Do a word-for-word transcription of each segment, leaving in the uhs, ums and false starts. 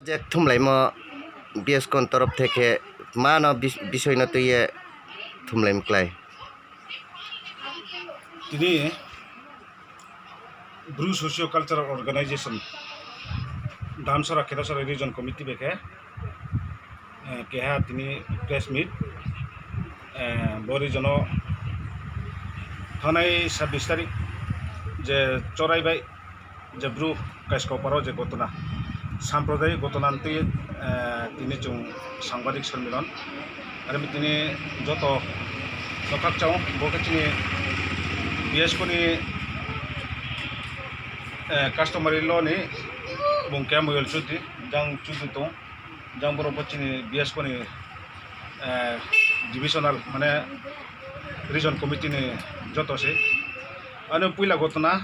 Je thumlaimo B S K ni torof theke mano bis-, bisoi no twiye thumlaim klai. Tini Bru Socio Cultural Organization Damsara Kherasara Region Committee bai khe, eh, keha tini press meet, eh, bo region o thanai sabbish tarik je chorai bai je Bru Kaiskoparo je gotona, sampradayik gotona twi, eh, tini chwng sangbadik sonmilan. Aro tini joto nokak chao, bo khe chini B S K ni, eh, customary law ni bung khe Moyol Chudri, jang Chudri tong, jang borok bo chini B S K ni, eh, divisional mane region committee ni joto se. Ano puila gotona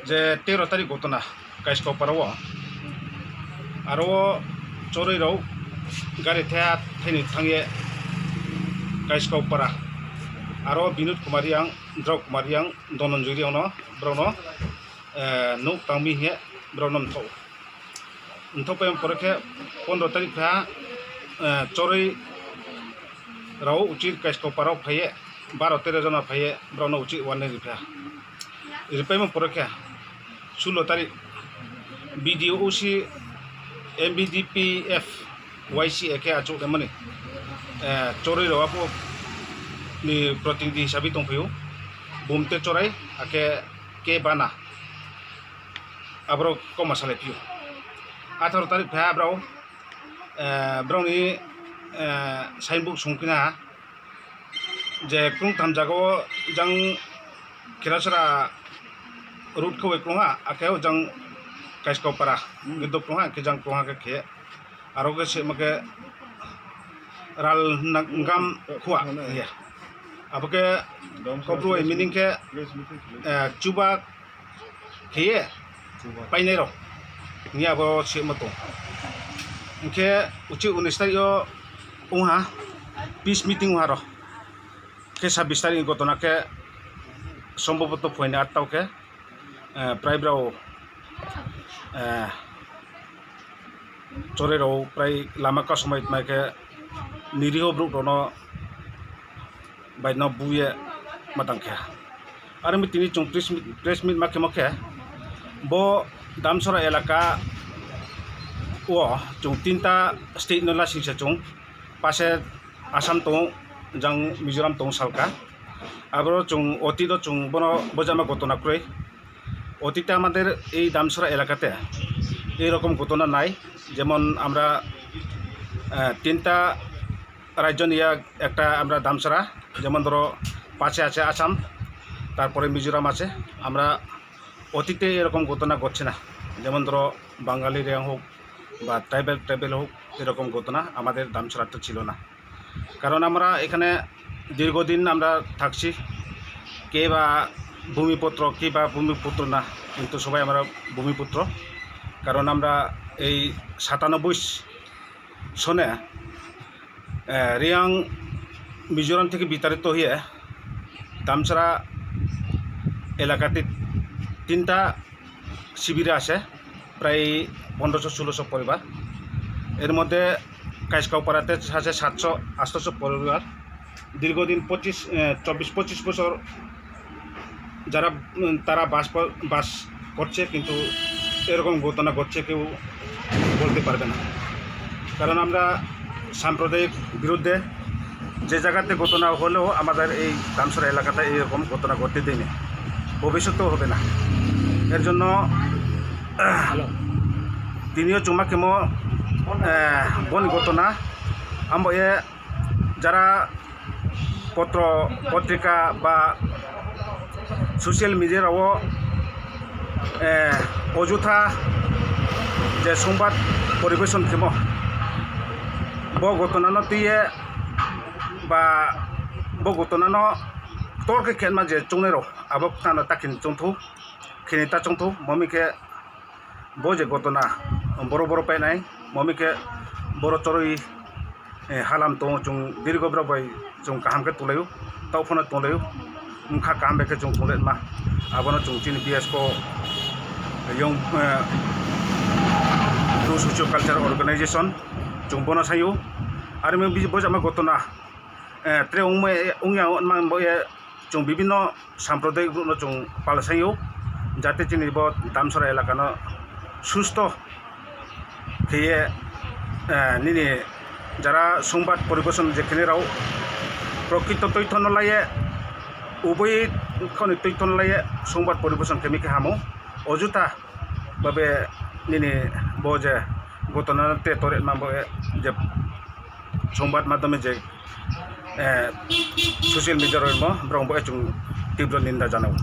je tero tarik gotona Kaiskopara o, aro o chorwi rok gari thaya thaini thangye Kaiskopara, aro Binod Kumar Yang, Drok Kumar Yang, Dhananjoy Yang no, borok no, eh, nuk tangmi hiye borok no mthok. Mthok pai pore khe pondro tarik kha, eh, chorwi rao uchit Kaiskopara o phaiye, baro tero jona phaiye, borok no uchit warning ripha. Ripaima pore khe sulo tarik B D O O C M B D P F Y C A khe achuk remani, eh, chorwi rao apo ni protinidhi hisabi tongphio, bumte chorai, ake ke bana. Aborok kok ma salai phio. Atharo tarik phai aborok, eh, borokni, eh, signboard song khe na je kwrwngtham jaga o jang Kherasara road khe bai kwrwngha, akhe o jang Kaiskopara hwnkhe dok kwrwngha, hwnkhe jang kwrwngha khe khe. Aro khe sema khe ral na-, ngam khua ya. Abo khe kopru bai meaning khe, eh, chuba kheye painai rok ni abo sema tong. Hwnkhe uchi unis tarik o wngha peace meeting wngha rok. Khe sabbish tarik ni gotona khe sombhoboto phoini atta o khe, eh, prai brao, eh, chorwi rao prai lama kasumai tongmai khe niriho borok rokno bai no buye matang khe. Aro mi tini chwng press meet, press meet ma khe ma khe bo Damsara elaka o chwng tinta state no lasing se chwng pase Assam tongo, jang Mizoram tongo salka. Aboro chwng otit o chwng bono bojama gotona kwrwi. Otite amader ei Damsara elakate ei rokom gotona nai, jemon amra, eh, tinta rajyo niya ekta amra Damsara, jemon dhoro pache ache Assam, tarpore Mizoram ache, amra otite erokom gotona ghotche na, jemon dhoro Bangali Reang hok ba tribal, tribal hok, erokom gotona amader Damsara to chilo na. কারণ আমরা এখানে দীর্ঘদিন আমরা থাকছি, কে বা ভূমিপুত্র, কে বা ভূমিপুত্র না, কিন্তু সবাই আমরা ভূমিপুত্র। কারণ আমরা এই সাতানব্বই সনে, আহ, রিয়াং মিজোরাম থেকে বিতাড়িত হয়ে দামছড়া এলাকাতে তিনটা শিবিরে আছে প্রায় পনেরোশো ষোলোশো পরিবার। এর মধ্যে কাইসকাউপাড়াতে আছে সাতশো আটশোশো পরিবার। দীর্ঘদিন পঁচিশ, আহ, চব্বিশ পঁচিশ বছর যারা, উম, তারা বাস প-, বাস করছে, কিন্তু এরকম ঘটনা ঘটছে কেউ বলতে পারবে না। কারণ আমরা সাম্প্রদায়িক বিরুদ্ধে যে জায়গাতে ঘটনা হলেও আমাদের এই দামছড়া এলাকাতে এইরকম ঘটনা ঘটতে দেয়নি, ভবিষ্যতেও হবে না। এর জন্য তিনিও চুমা কেমো, আহ, বন ঘটনা, আমবো এ যারা পত্র পত্রিকা বা সোশ্যাল মিডিয়ারও, এ, অযথা যে সংবাদ পরিবেশন খেমো, bo gotona no twiye ba bo gotona no torke khenma je chongnai rok abo tano takhin chongthu, khini ta chongthu, momi khe bo je gotona boro boro painai, momi khe boro chorwi, eh, halam tongo, chwng dirgo borok bai chwng kaham khe tonglaio, tauphano tonglaio, wngkha kaham bai khe chwng tonglaima. Abono chwng chini B S K o, eh, yong, eh, socio cultural organization, chwng bono saio. Aroni bini bojama gotona, eh, tre wngma, wngya wngma bo ye chwng bibinno sampradayik rokno chwng pal saio, jate chini bo Damsora elakano susto khe ye, eh, nini jara songbat poribeson je khenai rao prokrito toithono laiye, ubui khoni toithono laiye songbat poribeson khe mi khe hamo. Ojutha babe nini bo je gotona te tore ma bo je songbat madhyome je, eh, social media rok mo borok bo chwng tibro ninda janao.